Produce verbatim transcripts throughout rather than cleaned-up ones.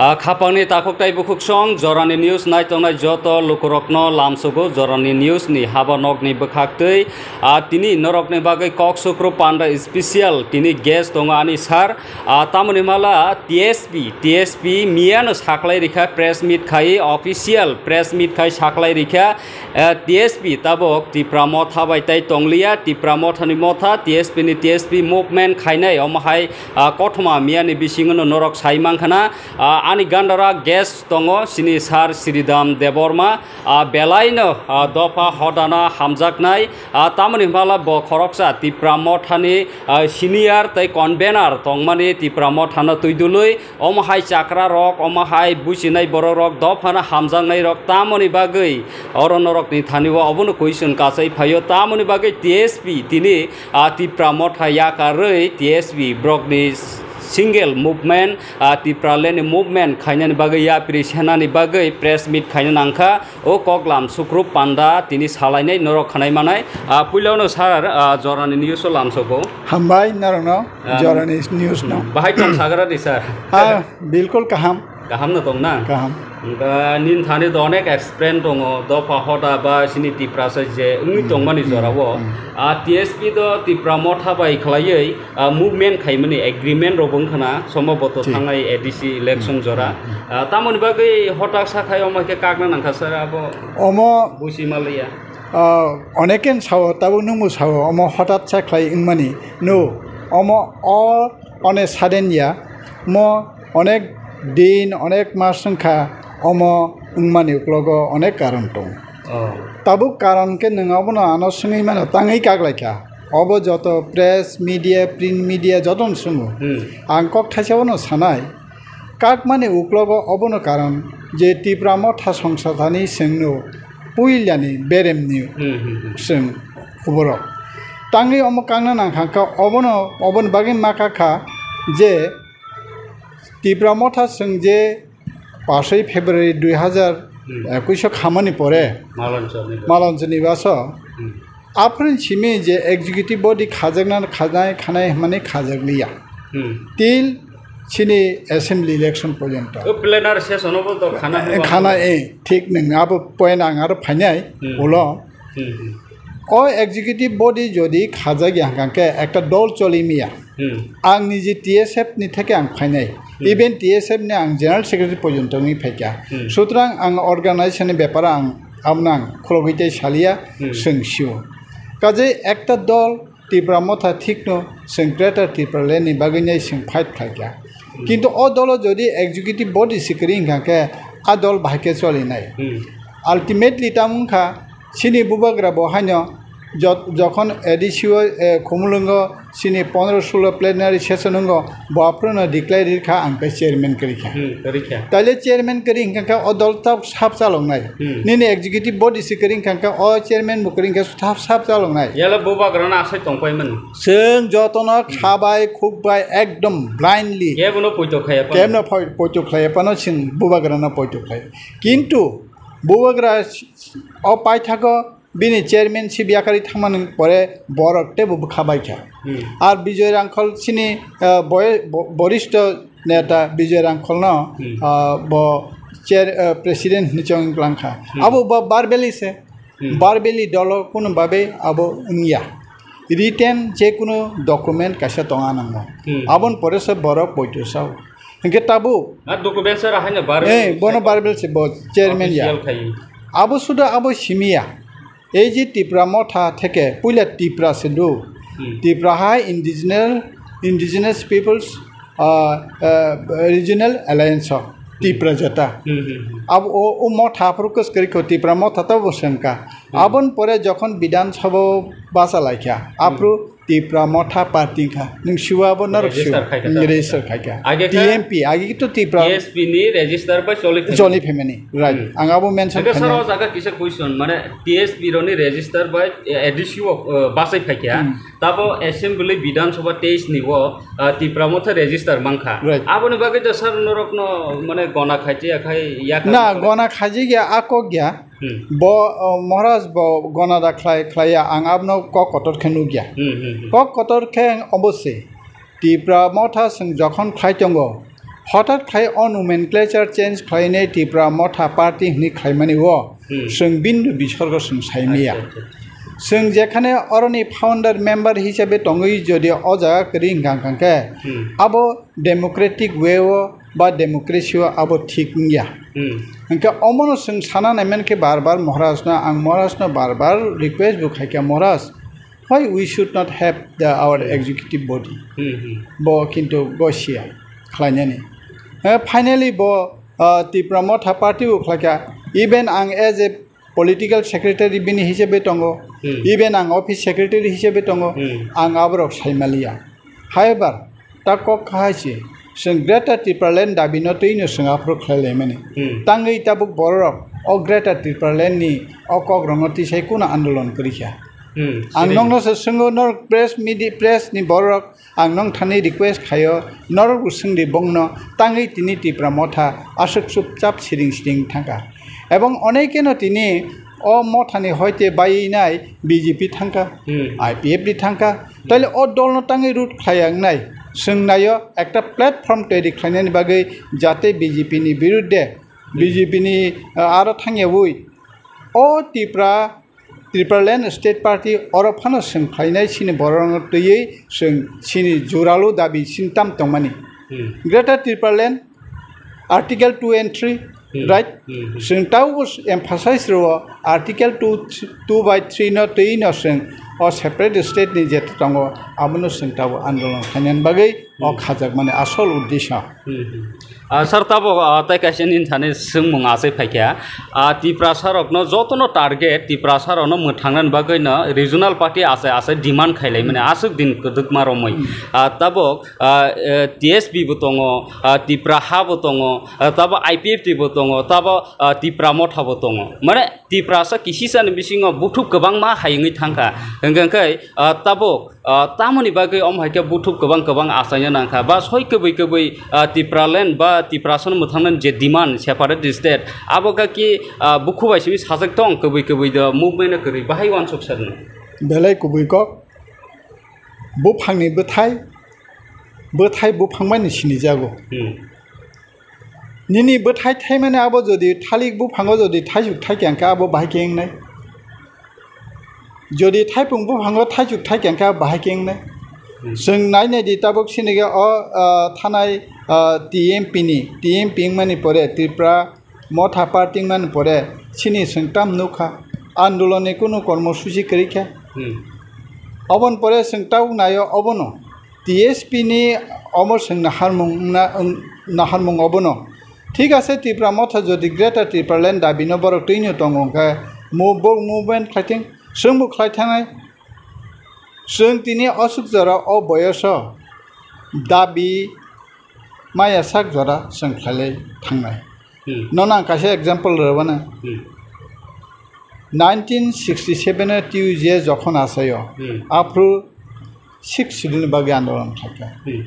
Ah, khapangni takhuk tai bukhuk song, Jorani News naitongnai joto lukurokno lamsogo Jorani News ni haba nokni bwkhaktwi. Ah, tini norokni bagwi kok sukru panda special tini guest tongo ani sir. Ah, tamoni mala T S P, T S P miyano saklai rikha press meet khai, official press meet khai saklai rikha. Eh, T S P tabok Tipra Motha bai tai tongliya, Tipra Mothani Motha, T S P ni T S P movement khainai, omo hai, ah, kothoma miyani bisingo no norok sai mankha na, ah, ani gandara guest tongo, sini Sir Sridham Debbarma, ah, belaino, ah, dopha hodana hamjaknai, ah, tamoni hwnba bo khoroksa Tipra Mothani, ah, senior tei convener tongmani Tipra Mothano twi dului, omo hai chakra rok, omo hai buchinai borok rok, dophano hamjaknai rok, tamoni bagwi oro norokni thani o obono question kachai phaio, tamoni bagwi T S P tini, ah, Tipra Motha yakarwi T S P borokni single movement, ah, Tipraland ni movement khainani bagwi yapri senani bagwi press meet khaina nangkha. O kok lam sukru panda tini salainai norok khanai manai. Ah, puilano sir, ah, Jorani News o lamsoko. Hambai norokno. Ah, Jorani News no. Bahai tong sagra di sir. Ah, bilkul kaham. Kaham no tong na? Kaham. Wngkha nini thani do onek explain tongo, dopha hoda ba sini Tiprasa je wngwi tongmani jorao. Ah, T S P do Tipra Motha bai khlaiwi, ah, movement khaimani agreement rok wngkha na, somboboto thangnai A D C election jora. Ah, tamoni bagwi hotak sa khai omo khe kakna nangkha sir abo. Omo busi maliya. Ah, onekin sao, tabuk nwngbo sao, omo hotat sa khlai wngmani. No, omo all on a sudden ya, mo onek din, onek mas wngkha, omo wngmani uklogo onek karon tong. Oh. Tabuk karon khe nwng obono ano swngwi mano, tangwi kaklaikha. Obo joto press, media, print media jotono swngo. Hmm. Ang kok thaisa bono sanai, kakmani uklogo obono karon je Tipra Motha songsa thani chwngno puilani beremni Hmm, hmm, hmm. chwng uborok. Tangwi omo kakna nangkha khe obono, oboni bagwi ma kakha je Tipra Motha chwng je pasoi February dui hazar ekuish o khamani pore Malonchoni baso. Hmm. Aphrin simi je executive body khajakna khanai khanai hwnmani khajakliya. Hmm. Till chini assembly election porjonto. O plenary session o bo to khana hwnba khana, eh, thik nwng abo point ang aro phainai Hmm. ulo. Hmm, hmm. O executive body jodi khajak ya hwnkha khe ekta dol choli miya. Hmm. Ang niji T S F ni theke ang phainai. Hmm. Even T S F ni ang general secretary porjonto wngwi phaikha. Hmm. Sutrang ang organization ni bepar ang abono ang khulogwi tei saliya Hmm. swng sio. Kaje ekta dol Tipra Motha thikno swng Greater Tipraland ni bagwi nai swng fight khlaikha. Hmm. Kintu o dolo jodi executive body sikiri hwnkha khe a dol bahai khe cholinai. Hmm. Ultimately tamo wngkha chini bubagra bo haino jot-, jokhon A D C o, eh, Khumulwngo chini pondro sulo plenary session wngo, bo aphruno declare rikha ang khe chairman kwrwi kha. Hmm, kwrwi kha. Taile chairman kwrwi hwnkha khe o dol ta sap chaloknai. Hmm. Nini executive body se kwrwi hwnkha khe o chairman bo kwrwi hwnkhe sap sap chaloknai. Yala bubagrano asai tongpai mani. Chwng jotono Hmm. khabai khukbai ekdom blindly Kebono poito khaya phano. kemno poi-, poito khlai phano chwng bubagrano poito khlai. Kintu bubagra o paithago bini chairmanship yakarwi thangmani pore borok teibo bwkha baikha. Hmm. Ar Bijoy Rangkhol chini, ah, boy-, bo-, boristo neta Bijoy Rangkholno, Hmm. ah, bo chair, ah, president hinwi chong langkha. Hmm. Abo ba verbally se, Hmm. verbally dolo kunu babe abo wngya. Written je kunu document kaisa tonga nango. Hmm. Aboni pore se borok poito sao. Hingke tabuk. Ah, document sir, haino verbal Eh, bono verbal se bo chairman ya. Official khai. Abo suda abo simiya. Ei je Tipra Motha theke puila Tipra se do. Hmm. Tipra hai indigenous, indigenous peoples, ah, ah, regional alliance of Tipra Jata. Hmm, hmm, hmm. Abo o, o Motha aphuru kwskwrwi kho Tipra Motha to bo sengkha. Hmm. Aboni pore jokhon Bidhan Sabha basa laikha, Hmm. aphuru Tipra Motha party kha. Nwng siwa bo norok Register siwa. khai kha ta. Register khai kha. Age kha T M P, age to Tipra T S P ni register bai choli phaimani. Choli phaimani, right. Hmm. Ang abo mention Age sir, khaina. O jaga kisa question, mane T S P roni register bai, eh, A D C o, eh, basai phaikha. Hmm. Tabo assembly Bidhan Sabha teis ni o, eh, Tipra Motha register mankha. Right. Aboni bagwi to sir norokno mane gona khaiti akhai ya Na, kha- gona khaji ya, akok ya. Hmm. Bo, o, Maharaj bo gona da khlai, khlai ya, ang abno kok kotor khe nukya. Hmm, hmm, hmm. Kok kotor khe ang obossi. Tipra Motha chwng jokhon khlai tongo, Hothat khlai o nomenclature change khlainai Tipra Motha Party hwnwi khlaimani o Hmm. Chwng bindu bisorgo chwng saimaya. Acha, acha. Chwng jekhane oroni founder member hisabe tongwi jodi o jaga kwrwi hwnkha hwnkha khe Hmm. abo democratic way o ba democracy o abo thik wngya. Hmm. Hwnkhe omono chwng sana naimankhe bar bar Maharaj no, ang Maharaj no bar bar request bo khaikha, Maharaj, why we should not have the, our executive body? Hmm, hmm. Bo kintu gosia khlainani. Eh, finally bo, ah, Tipra Motha Party bo khlaikha. Even ang as a political secretary bini hisabe tongo. Hmm. Even ang office secretary hisabe tongo. Hmm. Ang aborok saimaliya. However, ta kok kahai se, chwng Greater Tipraland dabi no twi no chwng aphuru khlai laimani. Hmm. Tangwi tabuk bororok o Greater Tipraland ni o kok rokno tisai kuno andolon kwrwi kha. Hmm, Ang sini. Nokno se swngo, nor press media, press ni bororok ang nong thani request khaio, norok bo swngdi bongno tangwi tini Tipra Motha aswk chupchap siring siring thangkha. Ebong onekeno tini o mothani hoite baiwi nai B J P thangkha, Hmm. I P F ni thangkha. Taile o dolno tangwi root khlai ang nai. Chwng naio ekta platform toiri khlainani bagwi jate B J P ni birudde, B J P ni, uh, aro thangyawi o Tipra, Tipraland State Party oro phano chwng khlainai chini borokno twiwi chwng chini juralu dabi chini tam tongmani. Hmm. Greater Tipraland Article two and three, Hmm. Right? Hmm, hmm. Chwng tabuk emphasize rwo Article two, two by three no twi no chwng o separate state ni je tongo abono chwng tabuk andolon khainani bagwi o Hmm. Khajakmani asol uddesho. Hmm, hmm. Ah, sir, tabuk, ah, tai kaisa nini thani swngmung achai phaikha. Ah, Tiprasa rokno jotono target, Tiprasa rokno mwthangnani bagwi no regional party achai achai demand khailaimani aswk din kwdwkma romwi. Hmm. Ah, tabuk ah, eh, T S P bo tongo, ah, Tipra Ha bo tongo, ah, tabo I P F T bo tongo, tabo, ah, Tipra Motha bo tongo. Mane Tiprasa kisisa ni bisingo buthuk kwbangma hayungwi thangkha. Hwnkhe khe, ah, tabuk, ah, tamoni bagwi omo hai khe buthuk kwbang kwbang achaina nangkha. Ba soi kwbwi kwbwi, ah, Tipraland ba Tiprasa no mwthangnani je demand separate state, abo kha ki, ah, bukhu bai simi sajak tong kwbwi kwbwi do movement no kwrwi bahai uansuk sarno. Belai kubui kok. Buphangni bwthai, bwthai buphang bai ni sinijago. Hmm. Nini bwthai thaimani abo jodi thalik buphango jodi thaisuk thaikha hwnkhe abo bahai khe wngnai. Jodi thaipung buphango thaisuk thaikha hwnkhe abo bahai khe wngnai. Hmm. Chwng nai nai di tabuk sini khe o, ah, thanai, ah, T M P ni, T M P wngmani pore Tripura Motha party wngmani pore chini chwng tam nukha, andolon ni kunu kormosuchi kwrwi kha. Hmm. Oboni pore chwng tabuk naio obono T S P ni omo chwng naharmung wngna, wng, naharmung obono. Thik ase, Tripura Motha jodi Greater Tipraland dabi no borok twi no tongo hwnkhe mo-, bo movement khlai thung, chwng bo khlai thangnai. Chwng tini aswk jora o boyoso dabi maya sak jora chwng khlailai thangnai. Hmm. Nono ang kaisa example rwbana. Hmm. Nineteen sixty seven o T U J jokhon asaio, Hmm. aphuru six schedule ni bagwi andolon khlaikha. Hmm.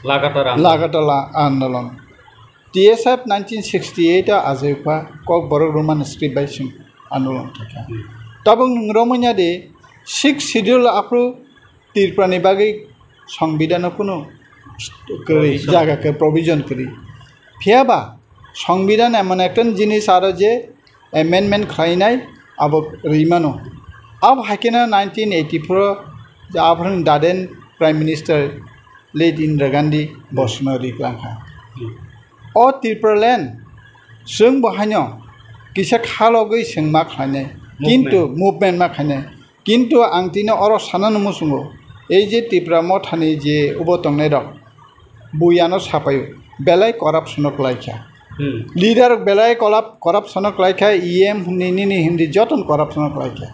Lagatar andolon. Lagatar la-, andolon. T S F nineteen sixty eight o ajaikha Kokborok Roman script bai chwng andolon khlaikha. Hmm. Tabuk nwng romwi nadi six schedule aphuru Tripura ni bagwi Songbidan o kunu kwrwi, Provision. Jaga khe provision kwrwi. Phiya ba Songbidan emon ekta jinis aro je amendment khlainai abo rwi mano. Abo hai kheno nineteen eighty four o je aphuru Daden Prime Minister late Indira Gandhi bosno ri kwlangkha. Hmm. O Tripura land chwng bo haino kisa khalogwi chwng ma khlainai, Movement. Kintu movement ma khainai. Kintu ang tini oro sanano muchungo, ei je Tripura Mothani je ubo tongnairok, bui ano sapaio, belai corruption o kwlaikha. Hmm. Leader rok belai kolap-, corruption o kwlaikha, E M hwnwi nini hwnwi jotono corruption o kwlaikha.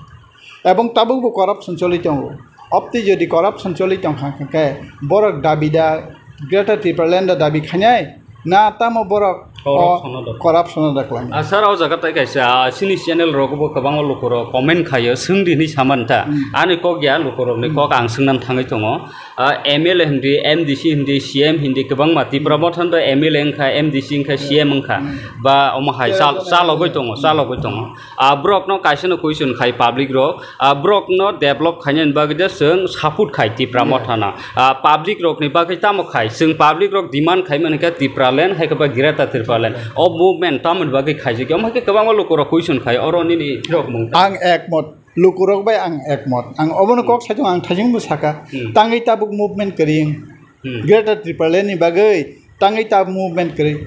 Ebong tabukbo corruption choli tongo. Obtwi jodi corruption choli tongkha hwnkhe borok dabi da Greater Tripura Land o dabi khainai, na tamo borok Corruption o dok. Corruption o dok lang. Ah, sir, o jaga tai kaisa, ah, chini channel rogo bo kwbangma lukurok comment khaio, swng di hinwi sama nta. Hmm. Ani kok ya lukurokni kok ang swngna thangwi tongo. Ah, M L A hindi, M D C hindi, C M hindi kwbangma. Tipra Motha do M L A wngkha, M D C wngkha, C M wngkha. Hmm. Ba omo hai chal-, chalogwi tongo, chalogwi tongo. Ah, borokno kaisa no question khai public rok, ah, borokno develop khainani bagwi de chwng support khai Tipra Mothano. Ah, public rokni bagwi tamo khai? Chwng public rok demand khai mani khe Tipraland hai khe ba Greater Tipraland. O movement tamoni bagwi khaijak. Omo hai khe kwbangma lukurok question khai, oro nini phirok mung. Ang ekmot, lukurok bai ang ekmot. Ang obono kok sai tongo, ang thaijingbo saka. Hmm. Tangwi tabuk movement kwrwi. Hmm. Greater Tipraland ni bagwi tangwi ta movement kwrwi.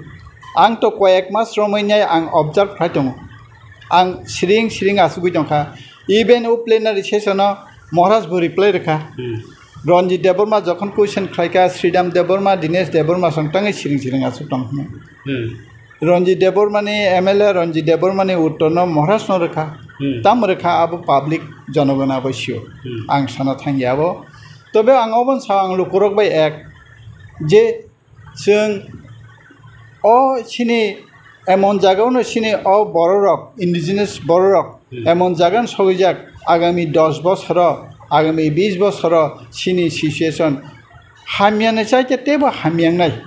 Ang to koyek mas romwi nai ang observe khai tongo. Ang siring siring asugwi tongkha. Even o plenary session o Maharaj bo reply rwkha. Hmm. Ranjit Debbarma jokhon question khlaikha, Sridham Debbarma, Dinesh Debbarma song tangwi siring siring asuk tong hwnwi. Hmm. Ranjit Debbarmani, M L A Ranjit Debbarmani uttorno Maharajno rwkha. Hmm. Tam rwkha abo public jonogona abo sio. Hmm. Ang sana thangya abo. Tobe ang obono sao ang lukurok bai ek je chwng o chini emon jagao no chini o bororok, indigenous bororok, hmm, emon jagano sogijak agami dos bosoro, agami bis bosoro chini situation hamyani chaite tebo hamyangnai.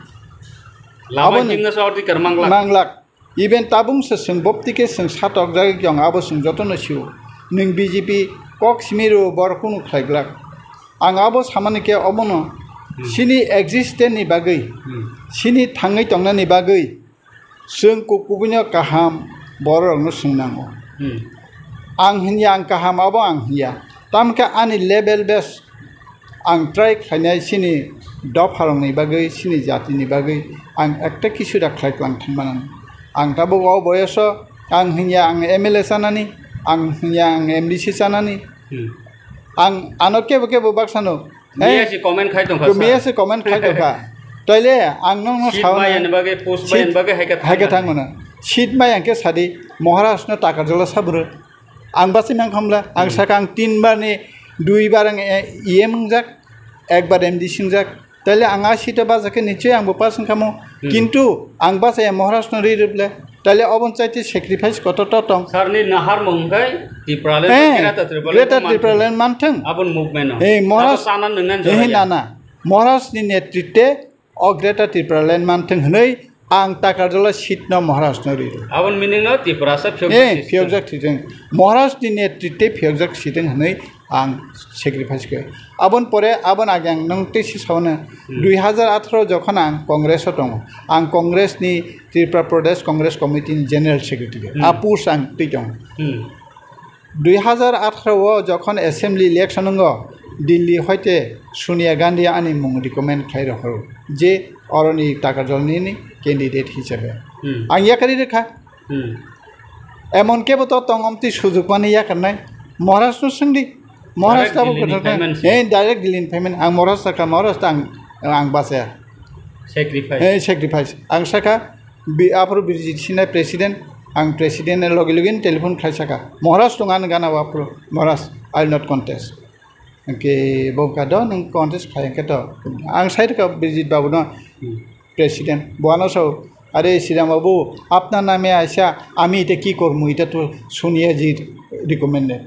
Lama aboni jingna sa ordi kar manglak. Manglak. Even tabung se chwng bopti khe chwng satok jagwi tong, abo chwng jotono sio. Nwng B J P kok simi rw, bor kunu khlai glak. Ang abo samani khe obono, hmm, chini existence ni bagwi, hmm, chini thangwi tongnani bagwi chwng ku-, kubuino kaham bororokno swng nango. Hmm. Ang hinya ang kaham, abo ang hinya. Tamkhe ani level base ang try khlainai chini dopharokni bagwi, chini jatini bagwi ang ekta kisu da khlai tlang thangmanani. Ang tabuk o boyoso ang hinya ang M L A chanani, ang hinya ang M D C chanani. Hmm. Ang ano kebo kebo baksano, miya eh, si comment khai tongkha, miya si comment khai tongkha. Taile ang nokno seat sauna maya ni bagwi, post maya ni bagwi hai khe thangmano. Seat maya hwnkhe sadi, Maharaj no Takarjala sabro. Ang basi mang khamla, ang, hmm, saka ang tin bar ni dui bar ang, eh, E M wngjak, ekbar M D C wngjak. Taile ang a seat o bajak khe nichoi ang bo pass wngkha mo. Hmm. Kintu ang basa ya Maharaj no ri rible. Taile obon chaite sacrifice koto to tong. Sir ni nahar mung kai Tipraland, eh, Greater Tipraland, Greater Tipraland manthung. Abon movement no. Eh, Maharaj. Abo sana nang nan eh, jora ya. Nana. Maharaj ni netrite o Greater Tipraland manthung hwnwi ang Takarjala seat no Maharaj no riro. Aboni meaning no Tiprasa phiyokjak, eh, system. Phiyokjak system. Maharaj ni netrite phiyokjak system hwnwi ang sacrifice khe. Aboni pore aboni age ang nang tei si sauna, hmm, dui hajar atharo jokhon ang Congress o tongo. Ang Congress ni Tripura Pradesh Congress Committee ni General Secretary. Hmm. A post ang twi tongo. Hmm. Dui hajar atharo o jokhon assembly election wngo, Delhi hoite Sonia Gandhi ani mung recommend khlai rohoro je oroni Takarjalni ni candidate hisabe. Hmm. Ang yakarwi rwkha. Hmm. Emon kebo to tong omtwi sujuk mani yakarnai. Maharaj no swngdi. Maharaj direct tabuk Delhi ni kothok payment. Eh, direct Delhi ni payment. Ang Maharaj sakha, Maharaj ta ang, ang bachaya. Sacrifice. Eh, sacrifice. Ang sakha, Bi-, aphuru Bijit Sinha president, ang president ni logi logi ni telephone khai saka. Maharaj tong ani gana o aphuru, Maharaj, I will not contest. Hwnkhe bo wngkha do, nwng contest khai hwnkhe to. Ang sai rwkha Bijit babu no, hmm, president. Bo ano sao, "Are Sridham babu, apna name aisa, ami ite ki kormu, ita to Sonia ji recommended."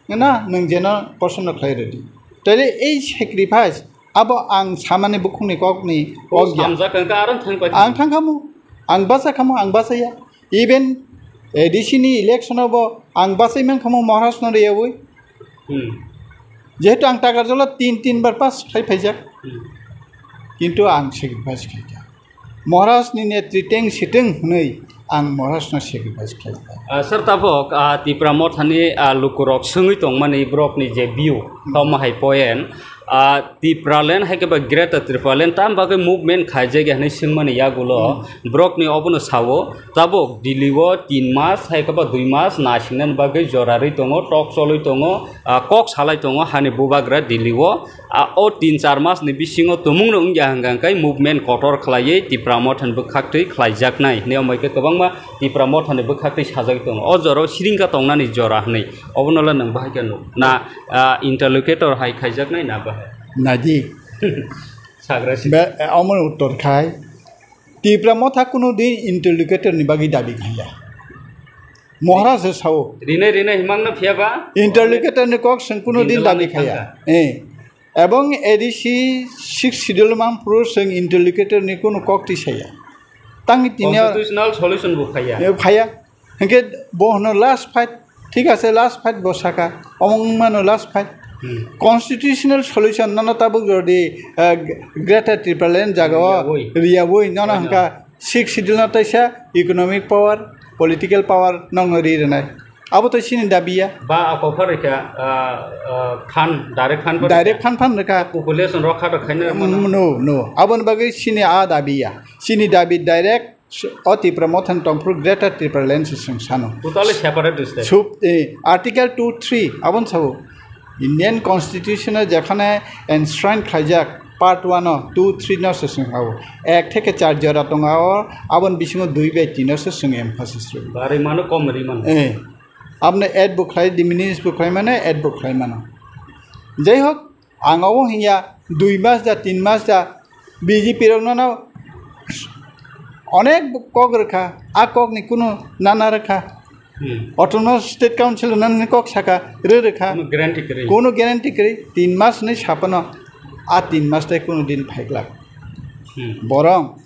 Na, nwng jeno poson no khlai rwdi. Taile ei sacrifice, abo ang samani bukhukni kokni kok ya. Samjak hwnkha aro thang pai. Ang thang khamu, ang basa khamu, ang basa ya. Even A D C ni election o bo ang basai man khamu Maharaj no riyawi. Hmm. Jehetu ang Takarjala tin, tin bar pass khai phaijak. Hmm. Kintu ang sacrifice khaikha. Maharaj ni netrite wng sitwng hwnwi ang Maharaj no sacrifice khlai kha. Ah, sir, tabok, ah, Tipra Mothani, ah, lukurok swngwi tongmani borokni je view, hmm, tamo hai point, ah, Tipraland hai khe ba Greater Tipraland tam bagwi movement khaijak ya hwnwi swngmani yagulo, hmm, borokni obono sao, tabok Delhi o tin mas hai khe ba dui mas naisingnani bagwi jorarwi tongo, tok cholwi tongo, ah, kok salai tongo hani bubagra Delhi o. Ah, o tin char mas ni bisingo tumung no wngya hwnkha hwnkhe movement kotor khlaiwi Tipra Motha ni bwkhaktwi khlaijaknai hinwi, omo hai khe kwbangma Tipra Motha ni bwkhaktwi sajagwi tongo. O jora o siring kha tongnani jora hinwi, obono le nwng bahai khe nuk na, ah, interlocutor hai khaijaknai na bahai? Naidi. Sagra si. Be, omo uttor khai. Tipra Motha kunu din interlocutor ni bagwi dabi khaiya. Mohra se sao. Rine rine himang no phiya ba? Interlocutor ni kok seng kunu din dabi khaiya. Eh. Ebong A D C six schedule mang puro seng interlocutor ni kunu kok ti saya. Tang tini constitutional solution bo khaiya. Eh, khaiya. Hingke bo hono last fight, thik ase, last fight bo saka, omong mano last fight. Hmm. Constitutional solution nono tabuk jodi, eh, Greater Tipraland jaga o riyaboi. Riyaboi, nono hingka six schedule no taisa economic power, political power nongno ri rwnai. Abo to chini dabi ya. Ba a kok pha rikha, ah, ah, phan, direct phan pha direct rikha. Phan phan rikha. Population rok kha rok khaina mano. Mm, no, no. Aboni bagwi chini a dabi ya. Chini dabi direct o Tipra Motha ni tongphuru Greater Tipraland se chwng sano. Totally separate state. Sub, eh, Article two three, abon sabo. Indian Constitution o jekhane enshrine khlaijak, part one o, two, three no se chwng sabo. Ek theke char jora tongo, abon bisingo dui bai tin o se chwng emphasis rw. Ba rimano kom rimano. Eh, abno add bo khlai, diminish bo khlai mano, add bo khlai mano. Jai hok, ang obo hinya, dui mas da, tin mas da, B J P rok nono onek kok rwkha, a kok ni kunu nana rwkha. Hmm. Autonomous State Council nani kok saka, rw rwkha. Kunu guarantee kwrwi. Kunu guarantee kwrwi, tin mas ni sapano, a tin mas tai kunu din phaiglak. Hmm. Borong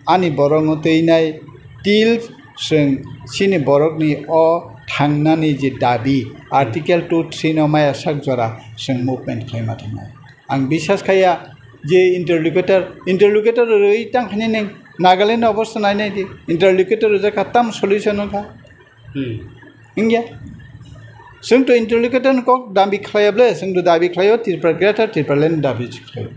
ani borokno twi nai, till chwng chini borokni o thangnani je dabi, Article two three no maya sak jora chwng movement khlaima thangnai. Ang biswas khaiya je interlocutor, interlocutor rwi tang khani ning Nagaland ni obostha nai nai di, interlocutor rwjak kha tam solution wngkha. Hmm. Wngya. Chwng to interlocutor ni kok dabi khlaiya ble, chwng to dabi khlaio Tripura Greater Tipraland dabi khlaio.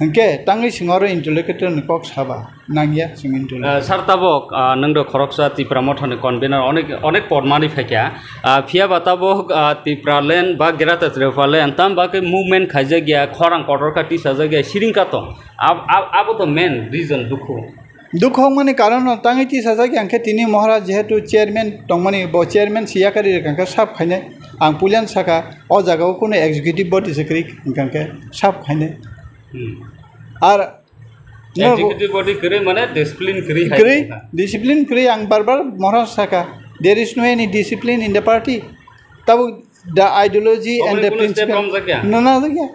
Hwnkhe tangwi chwng oro interlocutor ni kok saba nangya chwng interlocutor. Ah, sir, tabok, ah, nwng do khoroksa Tipra Motha ni convener onek, onek por manwi phaikha. Ah, phiya ba tabok, ah, Tipraland ba Greater Tipraland tam ba khe movement khaijak ya, khorang kotor kha tisajak ya, siring ka tong. Ab-, ab-, abo to main reason dukhu. Dukhu wngmani karon no tangwi tisajak ya hwnkhe tini Mohra jehetu chairman tongmani, bo chairman se yakarwi rwkha hwnkhe sap khainai. Ang puilan saka, o jaga o kunu executive body se kwrwi hwnkha hwnkhe sap khainai. Hmm. Ar no executive body kwrwi mane discipline kwrwi hai kwrwi, wngkha. Discipline kwrwi ang bar bar Mohra saka, there is no any discipline in the party. Tabuk the ideology and the principle. Omo ni kunu step romjak ya? No, no, no, no.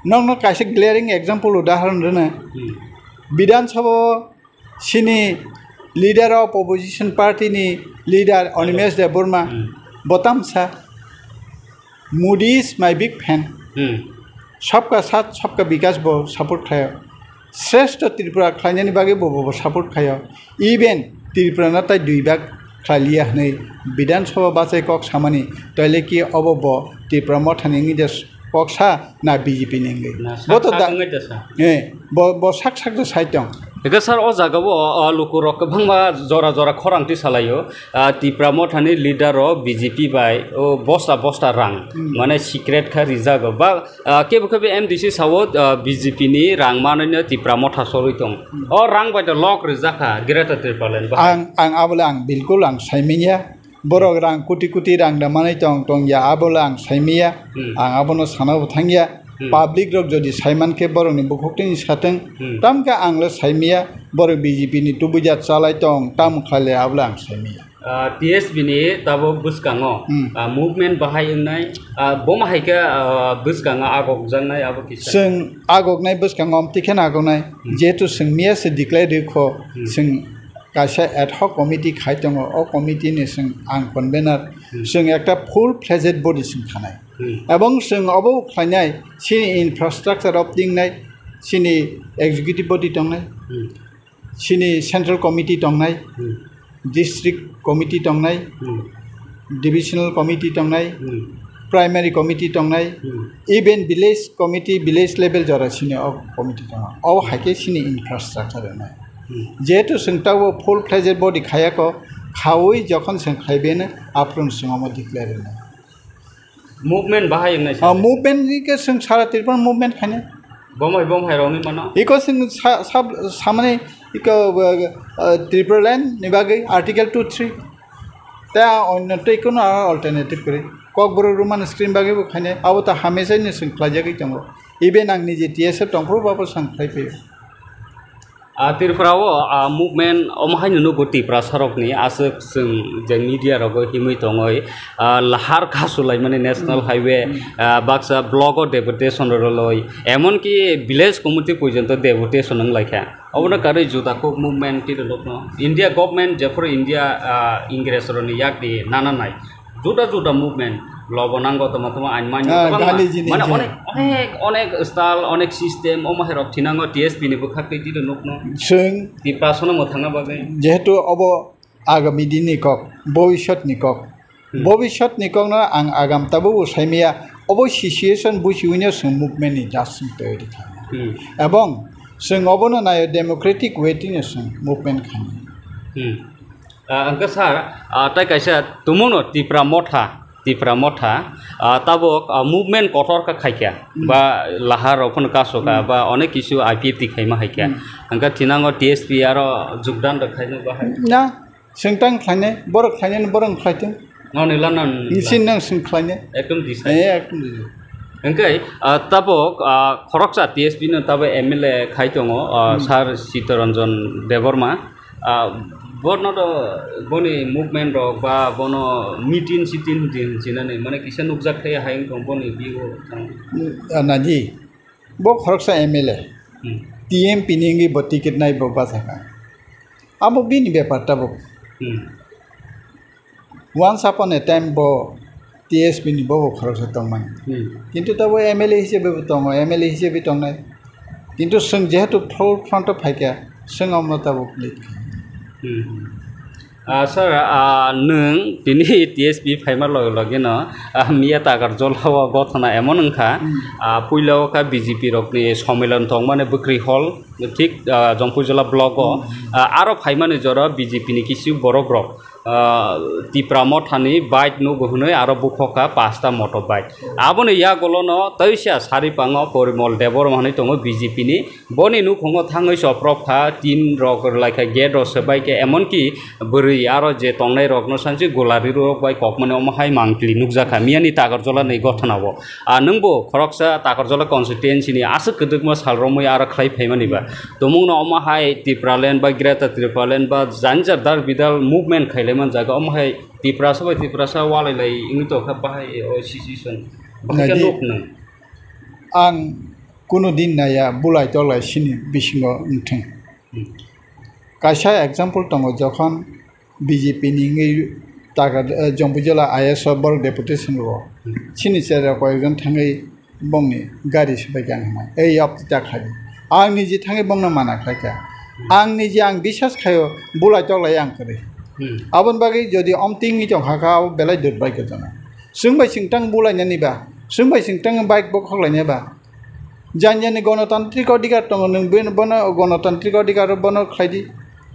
Nokno kaisa glaring example udahoron rwna. Hmm. Bidhan Sabha o chini leader of opposition party ni leader Animesh Debbarma, hmm, bo tamsa. Modi is my big fan. Hmm. Sabka Saath, Sabka Vikas bo support khlaio. Shrestha Tripura khlainani bagwi bo, bo, bo support khlaio. Even Tripura no tai dui bag khlailiya hwnwi Bidhan Sabha bachai kok samani, toile ki obo bo Tipra Mothani wngwi de kok sa na B J P ni wngwi? Na, bo sak to sak da-, wngwi de sa. Eh, bo, bo sak sak de sai tong. Eke sir, o jaga o, o, luku rok kwbangma jora jora khorang tisalaio. Ah, Tipra Mothani leader o B J P bai o bosta bosta rang, hmm, mane secret kha rijago. Ba, ah, kebo kebo M D C sao, ah, B J P ni rang manwi no Tipra Motha sorwi tong. Hmm. O rang bai to lok rijak kha Greater Tipraland bahai. Ang, ang abole ang bilkul ang saimanya. Borok rang kuti kuti rang da manwi tong, tong ya, abole ang saimanya. Hmm. Ang abono sana bo thangya. Hmm. Public rok jodi saiman khe borokni bukhuk tini satwng. Hmm. Tamkhe ang le saimanya, borok B J P ni tubuja chalai tong, tam khlai le abole ang saimanya. Ah, T S P ni tabuk bwskango, hmm, ah, movement bahai wngnai, ah, bo ma hai khe, ah, bwskango agokjaknai abo kisa. Chwng agoknai bwskango amtwi kheno agoknai, hmm, jehetu chwng miya se declare rwkho, hmm, chwng kaisa ad hoc committee khai tongo, o committee ni chwng ang convener, hmm, chwng ekta full fledged body chwng khanai. Hmm. Ebong chwng obo khlainai, chini infrastructure of tingnai, chini executive body tongnai. Hmm. Chini central committee tongnai, hmm, district committee tongnai, hmm, divisional committee tongnai, hmm, primary committee tongnai, hmm, even village committee, village level jora chini o committee tongo. O hai khe chini infrastructure rwnai. Hmm. Jehetu chwng tabuk full fledged body khayako, khaui jokhon chwng khlaibai no, aphuru chwng omo declare rwnai. Movement bahai wngnai sa. Ah, movement ni ke chwng sara Tripura movement khainai. Bomhai bomhai rokni mano. Iko chwng sa-, sab-, samani iko, uh, uh, Tipraland ni bagwi Article two three. Tei a onno tei kuno a alternative kwrwi. Kokborok Roman screen bagwi bo khainai. Abo ta hamesai ni chwng khlaijagwi tongo. Even ang niji T S F tongphuru babo chwng khlai phaio. Ah, Tripura o, ah, movement omo haino nugo Tiprasa rokni aswk chwng je media rogo himwi tongwi, ah, lahar kasulaimani national Hmm. highway, Hmm. ah, baksa block o deputation rwlwi, emonki village committee porjonto deputation wnglaikha. Obono Hmm. karwi juda kok movement twi rwlokno. India government jephuru India, ah, Ingres rokni yakni nana nai. Juda juda movement, lobo nango tongma tongma ain manyo Ah, tongma. Gandhiji ni Mane je. onek, onek, onek style, onek system, omo hai rok thinango T S P ni bwkhak twi twi nukno. Chwng Tiprasa no mwthangna bagwi. Jehetu obo agami din ni kok, bobisot ni kok. Hmm. Bobisot ni kok no ang agam tabuk bo saimaya, obo situation buchiwino chwng movement ni just chwng tayari kha. Hmm. Ebong chwng obono nayo democratic way tino chwng movement khainai. Hmm. Ah, hwnkhe sir, ah, tai kaisa tumungno Tipra Motha, Tipra Motha, ah, tabuk, ah, movement kotor kha khaikha, Hmm. ba lahar rok phano kasukha, Hmm. ba onek kisu I P F T khaima haikha. Hmm. Hwnkhe thinango T S P aro jogdan rok khaino bahai. Na, chwng tang khlainai, borok khlainai, borok khlai thung. Noni lana Nisi nang chwng khlainai. Ekdom decide. Eh, ekdom decide. Hwnkhe, ah, tabuk, ah, khoroksa T S P no tabuk M L A khai tongo, ah, Hmm. Sir Sitaranjan Debbarma. Ah, bono do, boni movement rok ba bono meeting siting din sinani mane kisa nukjak thai hai wngkha boni bibo thang. Ah, naji, bo khoroksa M L A. Hmm. T M P ni wngwi bo ticket nai bo bachakha. Abo bini bepar tabuk. Hmm. Once upon a time bo T S P ni bo bo khoroksa tongmani. Hmm. Kintu tabuk M L A hisabe bo tongo, M L A hisabe tongnai. Kintu chwng jehetu forefront o phaikha, chwng omo tabuk lead kha. Hmm. Ah, sir, ah, nwng tini T S P phaima loge loge no, ah, miya Takarjala o gothona emon wngkha, Hmm. ah, puila o kha B J P rokni somilon tongmani Bwkrwi Hall, thik, ah, Jongpuijala block o, Hmm. ah, aro phaimani jora B J P ni kisu borok rok, ah, Tipra Mothani bike nugo hwnwi aro bukhokha pasta motor bike. Aboni yagulono teisa saripango Porimol Debbarma hwnwi tongo B J P ni. Boni nukhungo thangwi choprok kha, tin rok rwlai kha, gate rok swbai khe, emonki bwrwi aro je tongnai rokno sansi gula rirok bai kokmani omo hai mangpili nukjakha miyani Takarjala ni gothona o. Ah, nwngbo khoroksa Takarjala constituency ni aswk kwdwkma sal romwi aro khlai phaimani ba. Tumungno omo hai Tipraland ba Greater Tipraland ba janjar dar bidal movement khailai man jaga omo hai Tiprasa bai Tiprasa walai lai wngwi tongkha bahai o situation. Bahai khe Naidi, nuk nwng. Ang kunu din naya bulai tolai sini bisingo wngthwng. Hmm. Kaisa example tongo, jokhon B J P ni wngwi taga, eh, Jongpuijala I A S o borok deputation rwo. Hmm. Sini chera koyekjon thangwi bongni gari swbaikha ang hwnwi. Ei yapti ta khlai di. Ang niji thangwi bongno mana khlaikha. Hmm. Ang niji ang bisas khaio bulai tolai ang kwrwi. Hmm. Aboni bagwi jodi omtwi wngwi tongkha kha abo belai durbaigyojono. Chwng bai chwng tang bulainani ba, chwng bai chwng tang bike bo khoklainai ba. Jani jani gonotantrik odhikar tongo, nwng beno, bono gonotantrik odhikar bono khlai di.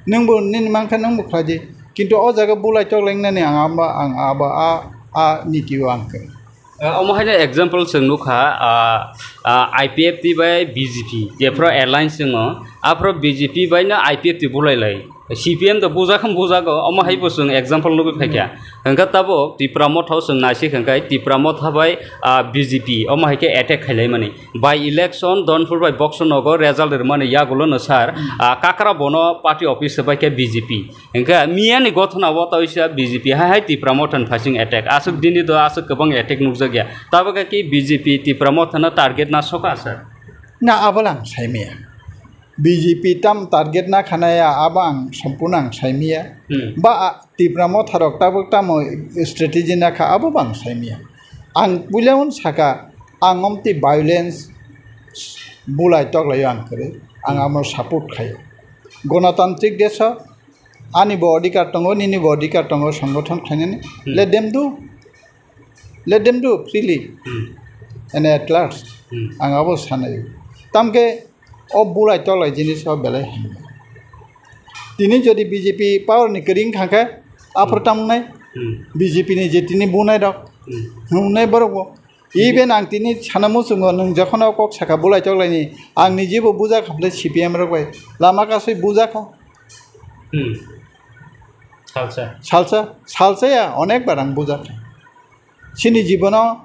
Nwng bo nini mankha nwng bo khlai di. Kintu o jaga bulai toklengnani ang abo, ang abo a, a niti o ang kwrwi. Ah, omo haino example chwng nukha, ah, ah, I P F T bai B J P, jephru alliance wngo, aphru B J P bai no I P F T bulai lai. C P M to bujak khe bujago, omo hai bo chwng example nugwi phaikha. Hmm. Hwnkhe tabuk Tipra Motha o chwng naisik hwnkhe Tipra Motha bai, ah, B J P, omo hai khe attack khailaimani. By election, Donpur bai Boxo nogo result rwmani yagulo no sir, Hmm. ah, Kakra bono party office swbaikha B J P. Hwnkhe miyani gothona o tawisa B J P hai hai Tipra Motha ni phaising attack. Aswk dini do aswk kwbang attack nukjakya. Tabuk khe B J P Tipra Motha no target na soka sir? Na, abo lang saimaya. B J P tam target na khanaya, abo ang sampurno ang saimaya. Hmm. Ba, a, Tipra Motha rok tabuk tamo strategy na kha, abo bo ang saimaya. Ang puila un saka, ang omti violence bulai toklaio ang kwrwi, ang Hmm. amo support khaio. Gonotantrik deso ani bo odhikar tongo, nini bo odhikar tongo, songothon khlainani. Hmm. Let them do. Let them do freely Hmm. and at large. Hmm. Ang abo sanai. Tamkhe o bulai tolai jinis o belai hamya. Tini jodi B J P power ni kwrwi wngkha khe, aphuru Hmm. tamo wngnai? Hmm. B J P ni je tini bunai rok, Hmm. wngnai borok bo. Even ang tini sana muchungo, nwng jokhon o kok saka bulai toklaini, ang niji bo bujakha bwlai C P M rok bai. Lama kasui bujakha. Hmm. Salsa. Salsa, salsa ya, onek bar ang bujakha. Chini jibono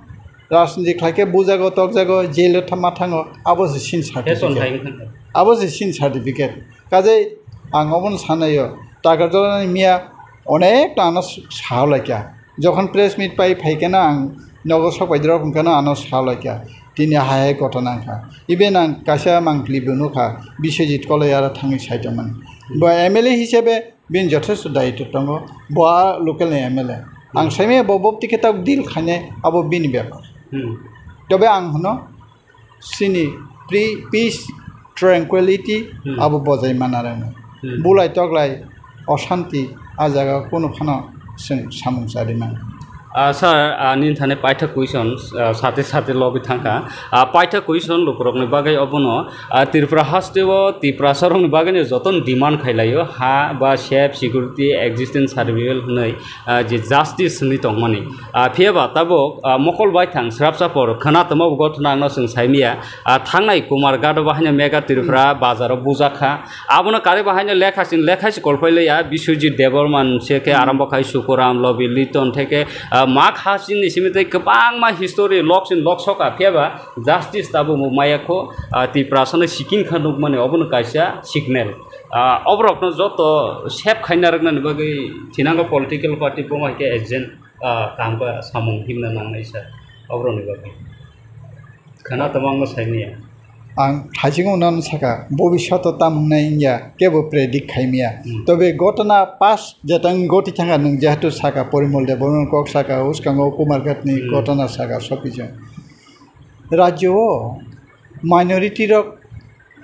Rajniti khlai khe bujago, tokjago, jail o tha-, ma thango, abo se sin Heson certificate. Hai wngkha. Abo se sin certificate. Kajai ang obono sanaio, Takarjala ni miya onek ta ano s-, sahalai kha. Jokhon press meet pai phai kheno ang nogo sok bai drop wngkhano ano sahalai kha. Tini hai hai ghotona wngkha. Even ang kaisa mangpili bo nukha, Biswajit Koloyara thangwi sai tongmani. Bo M L A hisabe bini jothesto daitw tongo, bo a local ni M L A. Ang saimaya bo, bo ticket tak deal khainai, abo bini bepar. Hmm. Tobe ang hwno, chini pre-, peace, tranquility, Hmm. abo bojai mana rwno. Hmm. Bulai toklai, oshanti, a jaga kunu phano chwng samung chari mano. Ah, sir, ah, nini thani paitha question, ah, sate sate logwi thangkha. Ah, paitha question lukurokni bagwi obono, ah, Tripura hasteo Tiprasarokni bagwino jotono demand khailaio, ha ba safe, security, existence certificate hwnwi, ah, je justice hwnwi tongmani. Ah, phiya ba tabuk, ah, mokol baithang srapsa por khwna tongma bo ghotona angno chwng saimaya. Ah, thangnai Kumar Gado bahaino mega Tripura Hmm. bazaro bujakha. Abono karwi bahaino lekha sin lekha si kolpai laiya, Biswajit Debbarma se khe Hmm. arambo khai Sukuram, Lobi Liton theke, ah, mak ha sin ni simi tei kwbangma history lok sin lok soka phiya ba justice tabuk bo maya kho, ah, Tiprasano sikin kha nukmani obono kaisa signal. Ah, oborokno joto save khaina rwknani bagwi thinango political party bo hai khe agent, ah, kaham khe samung himna nangnai sir oborokni bagwi. Khwna tongma wngma sai manya. Ang thaichingno nang saka, bobiswato tamo wngnai wngya, kebo predict khai maya. Hmm. Tobe ghotona past jetang ghoti thangkha, nwng jehetu saka Porimol Debbarma kok saka, uskango Kumar Ghatni Hmm. ghotona saka, sopijo. Rajyo o minority rok,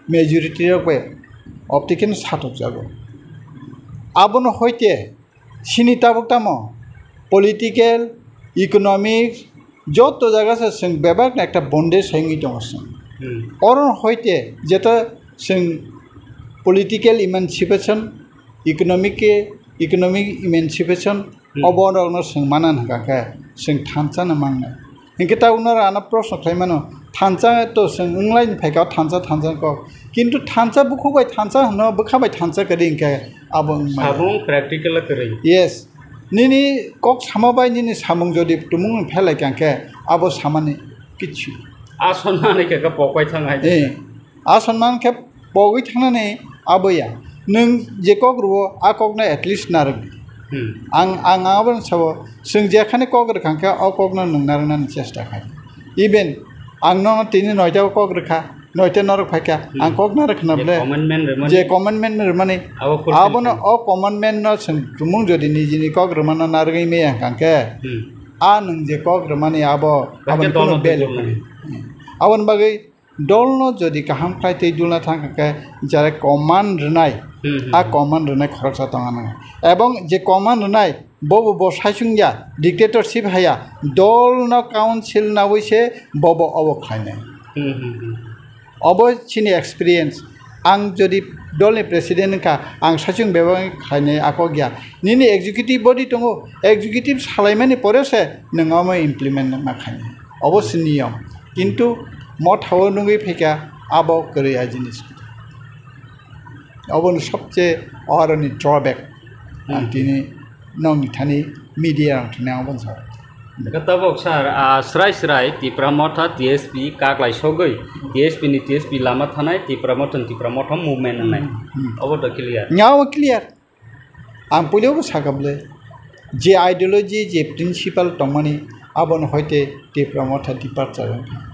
majority rok bai optiken satok jago. Abono hoite chini tabuk tamo political, economics, joto jaga se chwng bebak ekta bondage hai wngwi tongo chwng. Hmm. Oro hoite jeto chwng political emancipation, economic, economic emancipation, Hmm. obo rokno chwng mana hwnkha khe chwng thansa no mangnai. Hinkhe tabuk norok ano proshno khlai mano, thansa to chwng wnglai phaikha thansa, thansa kok. Kintu thansa bukhuk bai thansa hwno, bwkha bai thansa kwrwi hinkhe abo wngmaya. Samung practical kwrwi. Yes. Nini kok sama bai nini samung jodi tumung phelai kha hinkhe abo samani kichu. A sonmani khe khe pok bai thang hai. Eh. A sonman khe pogwi thangnani aboya. Nwng je kok rwo, a kokno at least narwk di. Hmm. Ang, ang abono sabo, chwng jekhani kok rwkha khe, o kokno nwng narwknani chesta khai. Even ang nono tini noita o kok rwkha, noita norok phaikha, Hmm. ang kok narwk khna Je ble. Commandment rwmani. Je commandment rwmani. Abo fulfill Abono khlai. O commandment no chwng tumung jodi nijini kok rwmano narwgwi maya hwnkha khe, Hmm. A nwng je kok rwmani abo, Bakhe aboni dolno kuno value twijlangmani. Kwrwi. Aboni bagwi Dolno jodi kaham khlai twi dulna thang kha khe, jara command rwnai, Hmm, hmm, a hmm. command rwnai khoroksa tong ano. Ebong je command rwnai, bobo bo saichung ya, dictatorship haya, dolno council nawi se bobo obo khlainai. Hmm, hmm, hmm. Obo chini experience. Ang jodi dolni president wngkha, ang saichung bebak khlainai akok ya. Nini executive body tongo, executive salaimani pore se nwng omo implement ma khainai. Obo se niyom. Kintu motha o nugwi phaikha abo kwrwi a jinis. Obo ni sobse o aroni drawback. Ang Hmm. tini nokni thani media rok thani ang obo sa. Khe tabuk sir, ah, srai srai Tipra Motha T S P kaklai sogwi, T S P ni T S P lama thanai, Tipra Motha ni Tipra Motha movement wngnai. Hmm. Obo to clear. Nya obo clear. Ang puilio bo sakha bwle, je ideology, je principle tongmani, abono hoite Tipra Motha departure wngkha.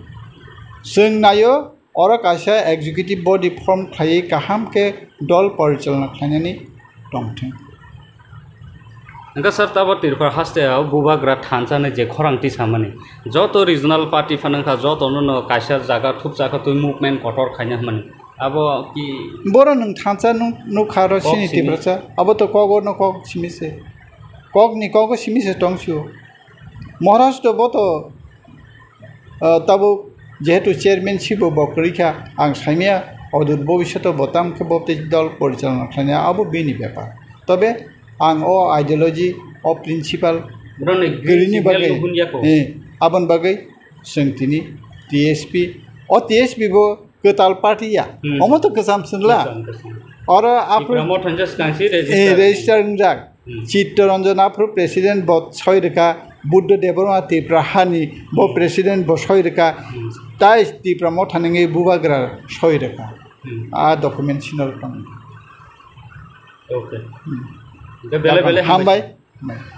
Chwng naio, oro kaisa executive body form khlaiwi kaham khe dol porichalona khlainani tongthwng. Hwnkhe sir, tabo Tripura haste o bubagra thansa ni je khorang tisamani, joto regional party phano wngkha, jotono no kaisa jaga thupjakha twi movement kotor khaina hwnmani. Abo ki Boro nwng thansa nuk-, nukha ro Kok sini simi. Tiprasa. Abo to kogo no kok simi se. Kok ni kogo simi se tong sio. Maharashtra bo to, ah, tabuk jehetu chairman si bo bo kwrwi kha, ang saimaya odut bobishoto bo tam khe bo tei dol porichalona khlainai abo bini bepar. Tobe ang o ideology, o principle Boroni kwrwini signal bagwi, nuhun yako. Eh, aboni bagwi chwng tini T S P, o T S P bo kwtal party ya. Hmm. Omo to kwcham swnla. Kwcham, kwcham. Oro aphuru Tipra Motha hwnjak swkang si eh, register. Register wngjak. Hmm. Chittaranjan aphuru president bo soi rwkha, Buddha Debbarma Tipra hani bo president bo soi rwkha, tai Tipra Motha nungwi bubagra soi rwkha. A document sino rwkha. Okay. Hwnkhe belai belai hambai.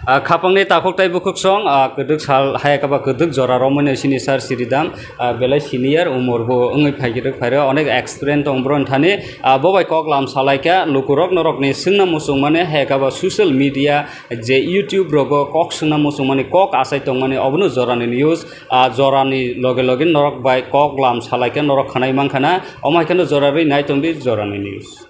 Ah, khapangni takhuk tai bukhuk song, ah, kwdwk sal hai kaba kwdwk jora romwi nai sini sir siridam, ah, belai senior umor bo wngwi phaikhe phairo, onek experience tong bro thani, ah, bo bai kok lam salaikha lukurok norokni swngna muchungmani hai kaba social media je YouTube rogo kok swngna muchungmani kok achai tongmani obono jorani news, ah, jorani loge loge norok bai kok lam salaikha norok khanai mankhana, omo hai kheno jora rwi nai tongdi jorani news.